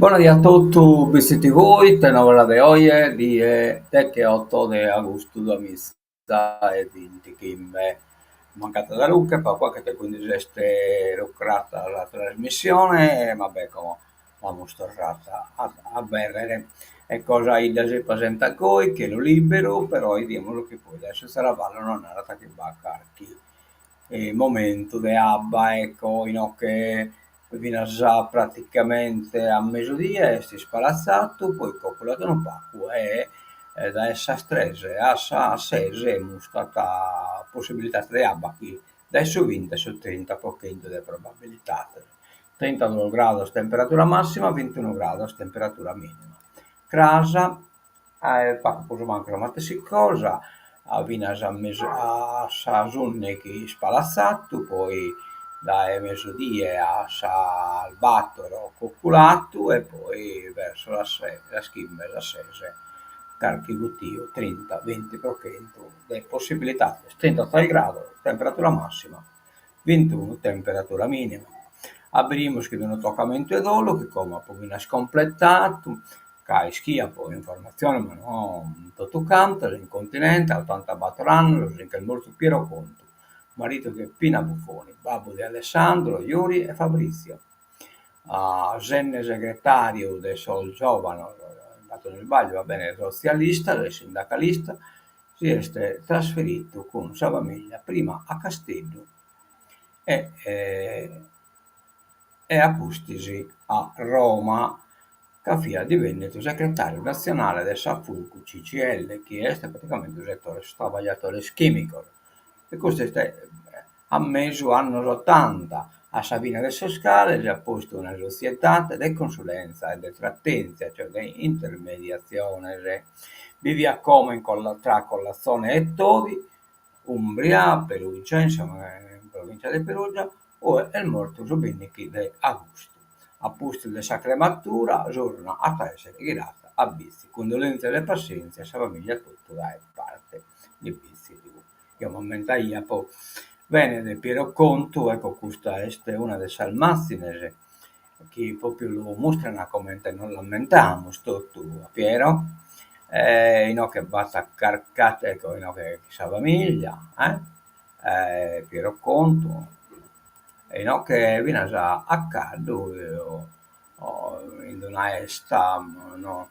Bona die a totu, Bitzi TV, tenovela de oje, die decheoto de agustu duamiza e bintichimbe. Mancat sa luche, pagu achet e quindi s'est rucrata sa trasmissione, ma beh como l'amus torrata a abèrrere. Ecco sa 'idda si presentat goi, chelu liberu, però 'idimus chi poi dae su traballu nos narat chi b'at carchi momentu de abba, ecco, inoche Finas praticamente a mesudie est ispalatzadu, poi coculat unu pagu e dae sas tres a sas ses mustrat possibilidade de abba chi dae su binti a su trinta pro chentu de probabilidades. Trintaduos grados temperatura massima, bintunu grados temperatura minima. Cras pagu prus o mancu sa matessi cosa, finas a mesu a sas ùndighi ispalatzadu, poi dae mesudie a sas bator coculadu e poi verso sas ses, sas chimbe, sas ses carchi gutiu, trinta, binti pro chentu de possibilidades, trintatres grados temperatura massima bintunu temperatura minima. A bidimus chi unu tocamentu 'e dolu chi como apo finas completadu, ca ischia pro informatzione ma no totu cantos, in continente a otantabator annos si nch'est mortu Piero Contu, maridu de Pina Buffoni, babbu de Alessandro, Yuri e Fabrizio. Sende segretàriu de sos giòvanos, fatzo unu isbàgliu, va bene, sotzialistas e sindacalista, si est trasferitu cun sa famìllia prima a Casteddu e e a pustis a Roma, ca fiat divènnidu segretàriu natzionale de sa Fulcu CGIL, chi est praticamente su setore sos traballadores chìmicos, e custu est a mesu annos otanta, a sa fine de sos cales at postu una sotziedade de consulèntzia e de tratèntzia, cioè de intermediatziones. Biviat como in tra Collazzone e Todi, Umbria, Perugia, insomma, in provìncia de Perugia, ue est mortu su bìndighi de agustu. A pustis de sa crematura s'urna at a èssere ghirada a Bitzi. Cundolèntzias e passèntzia a sa famìllia totu dae parte de Bitzi TV. Eo m'ammentaia po bene de Piero Contu, ecco custa est una de sas màzines chi propriu lu mustran comente nos l'ammentamus totu a Piero, e inoghe b'at carchi ecco inoghe sa familia eh Piero Contu e inoghe finas a caddu in una 'esta no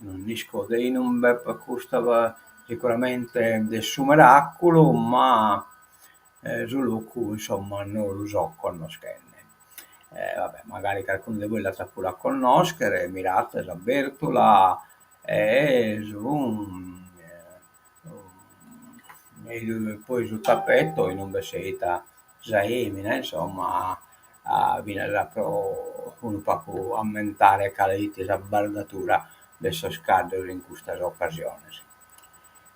Non isco de inumbe custa sicuramente de su miraculu ma su locu insomma no lu so connoschende. Va bè magari carcunu de bois l'at puru a connoschere, mirade sa bertula e su poi su tappeto inumbe seit sa 'emina insomma finas pro unu pagu ammentare cale 'it sa bardatura de sos caddos in custas ocasiones.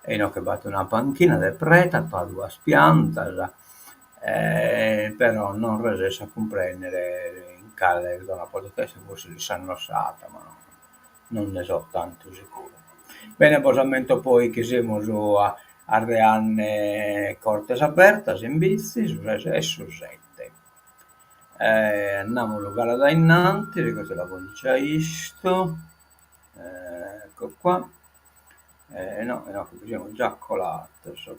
E inoghe b'at una panchina de preta tra duas piantas però non resesso a cumprendere in cale zona podet esser, forsis in sa Nossata, ma non nde so tantu sicuru. Bene, bos ammento poi chi semus arreande Cortes Abertas in Bitzi, su ses e su sete. Andamus galu dae innantis, custu l'apo giai 'istu, ecco qua, no inoghe bi semus già colados,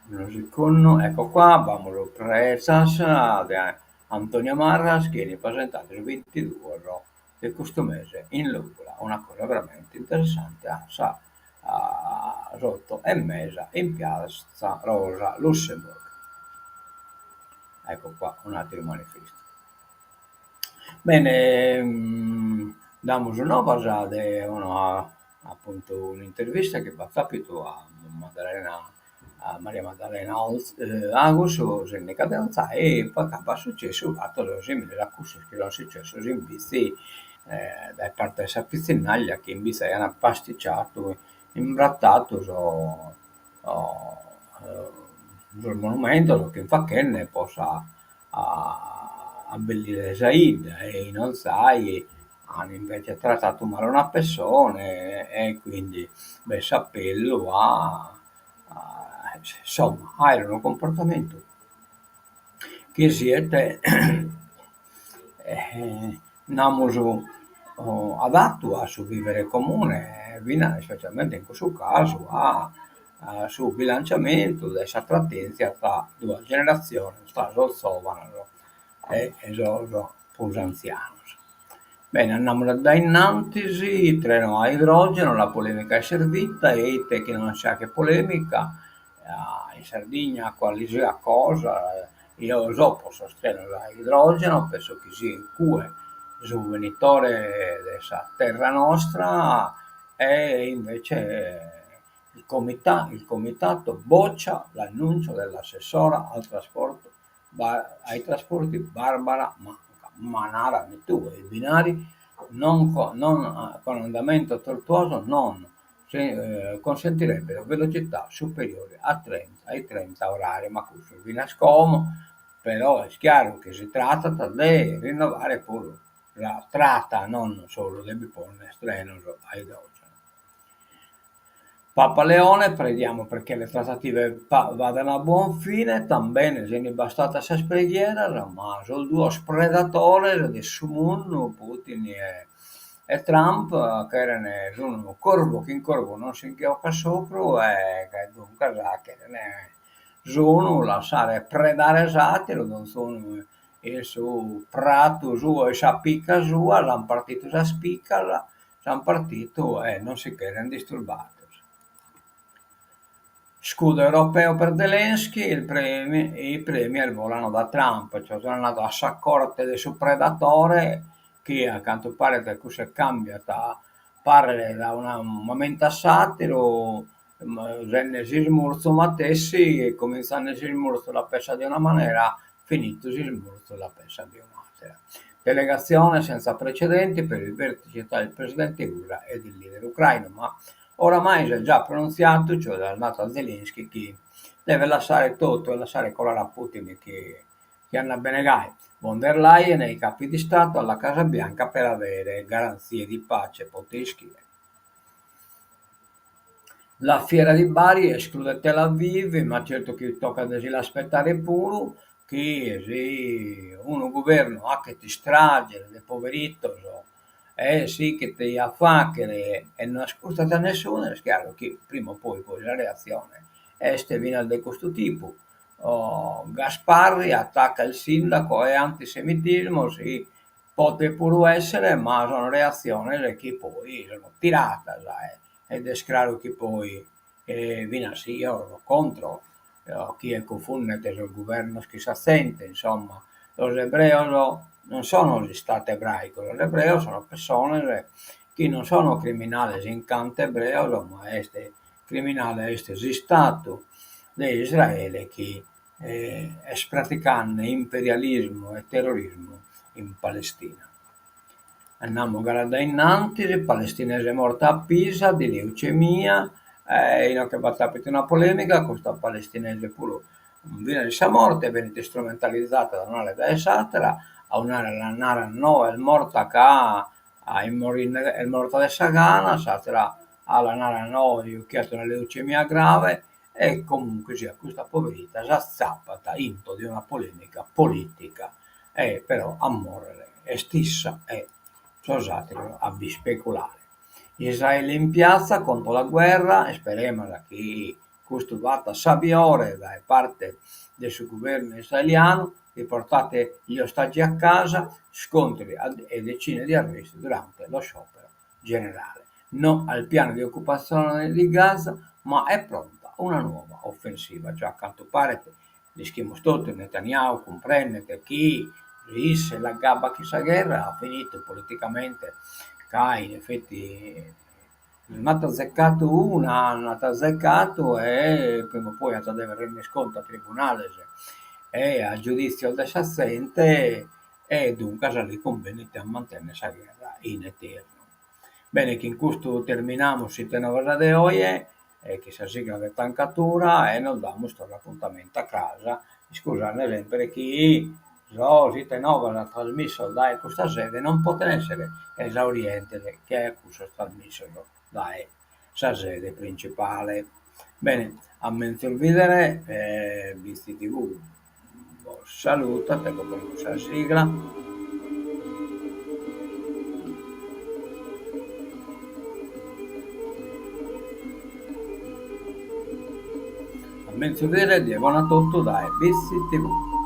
unu segundu, ecco qua, b'amus Pretzas de Antonio Marras chi 'enit presentadu su bintiduos de custu mese in Lùgula, una cosa veramente interessante a sas oto e mesa in piazza Rosa Lussemburg. Ecco qua un'àteru manifestu. Bene, damus novas de una apuntu un'intervista chi b'at àpidu a Maddalena a Maria Maddalena Agus, sìndica de Olzai, ca b'at sucessu fatos sìmiles a cussos chi sunt sucessos in Bitzi dae parte de sa pitzinnaglia chi in Bitzi aiant pasticciatu, imbratatu sos sos monumentos chi fin fachende po sa abbellire sa 'idda e in Olzai an invece tratatu male una pessone e quindi b'est s'appellu a insomma a aere unu cumportamentu chi siet. Namus adatu a su vìvere comune e finas ispecialmente in cussu casu a su bilanciamentu de sa tratèntzia tra duas generatziones, tra sos zòvanos e sos prus antzianos. Bene, andamus a dae innantis, treno a idrògeno, la polèmica è servita, e ite chi non si 'aghet polèmica, in Sardigna calisiat cosa, eo so pro sos trenos a idrògeno, penso chi siet cue su benitore de sa terra nostra e invece il il comitato boccia l'annuncio dell'assessora al trasporto ai trasporti Barbara Manca, ma narami tue, i binari non non con andamento tortuoso non consentirebbero velocità superiori a 30 ai 30 orari, ma custu finas como, però est chiaru chi si tratat de rinnovare puru sa trata, non solu de bi ponner trenos a idrogeno. Papa Leone, preghiamo perché le trattative vadano a buon fine, tambene si bastat sas preghieras, ma sos duos predatores de su mundu, Putin e Trump, cheren sun corvu chin corvu non si jocat s'ocru e duncas cheren s'unu lassare predare s'atteru, donzunu in su pratu suo e sa pica sua, s'an partitu sas picas S'an partitu e non si cheren disturbados. Scudo europeo per Zelensky, il premi, i premier volano da Trump, cioè sono andados a sa corte de su predatore chi a cantu paret cusse cambiat parrere da unu momentu a s'atteru, sende s'ismurzu matessi, comintzende s'ismurzu la pensat de una manera, finitu s'ismurzu la pensat de un'àtera. Delegazione senza precedenti per il vertice tra il presidente Usa ed il leader ucraino, ma oramai si è già pronunciato, cioè l'at nadu a Zelensky, chi deve lassare totu e lassare colare a Putin chi chi andat bene gai. Von der Leyen e i capi di Stato alla Casa Bianca per avere garanzie di pace, pote ischire. La Fiera di Bari esclude Tel Aviv, ma certu chi tocat de si l'aspettare puru, chi si unu guvernu 'achet istrages de poveritos e sichit a faghere e no ascurtat a nessunu, est chiaru chi prima o poi poi sa reatzione est finas de custu tipu. Gasparri attacca il sindaco, è antisemitismo, si Podet puru èssere, ma sono reatziones chi poi sono tiradas e est craru chi poi finas si eo so contro chie cunfundet sos guvernos chin sa zente, insomma, sos ebreos non sono s'istatu ebraicu, sos ebreos sono pessones chi non sono criminales in cantu ebreos, ma est criminale est s'istatu de Israele chi est praticande imperialismu e terrorismu in Palestina. Andamus galu a dae innantis, palestinese morta a Pisa di leucemia, e inoghe b'at àpidu una polèmica, custa palestinese puru finas sa morte benit istrumentalizada dae un'ala e dae s'àtera, a un'ala la naran no est morta ca est morta de sa gana, a s'àtera ala naran no juchiat una leucemia grave, E comunque siat custa poverita s'atzapat intro de una polèmica polìtica e però a mòrrere est issa e sos àteros a b'ispeculare. Israele in piazza contro la guerra, isperemus chi custu fatat sabiore dae parte de su guvernu israelianu, riportate gli ostaggi a casa, scontri e decine di arresti durante lo sciopero generale. No al piano di occupazione di Gaza, ma è pronta una nuova offensiva. Cioè a cantu paret, l'ischimus totu, Netanyahu cumprendet chi si isse l'agabbat chin sa gherra at finitu politicamente, ca in effetti nd'at azecatu una, nd'at azecatu e prima o poi at a dever render contu a tribunales e a giuditzios de sa zente e duncas li cumbenit a mantenner sa gherra in eternu. Bene, chin custu terminamus s'Ite Novas de oje e chin sa sigla de Tancatura e nos damus torra apuntamentu a cras, iscusande semper chi sos Ite Novas trasmissos dae custa sede non poten essere esaurientes che a cussos trasmissos dae sa sede principale. Bene, a menzus bidere, Bitzi TV bos salutat e bos ponet sa sigla. Menzus die, die bona a totu dae BissiTV.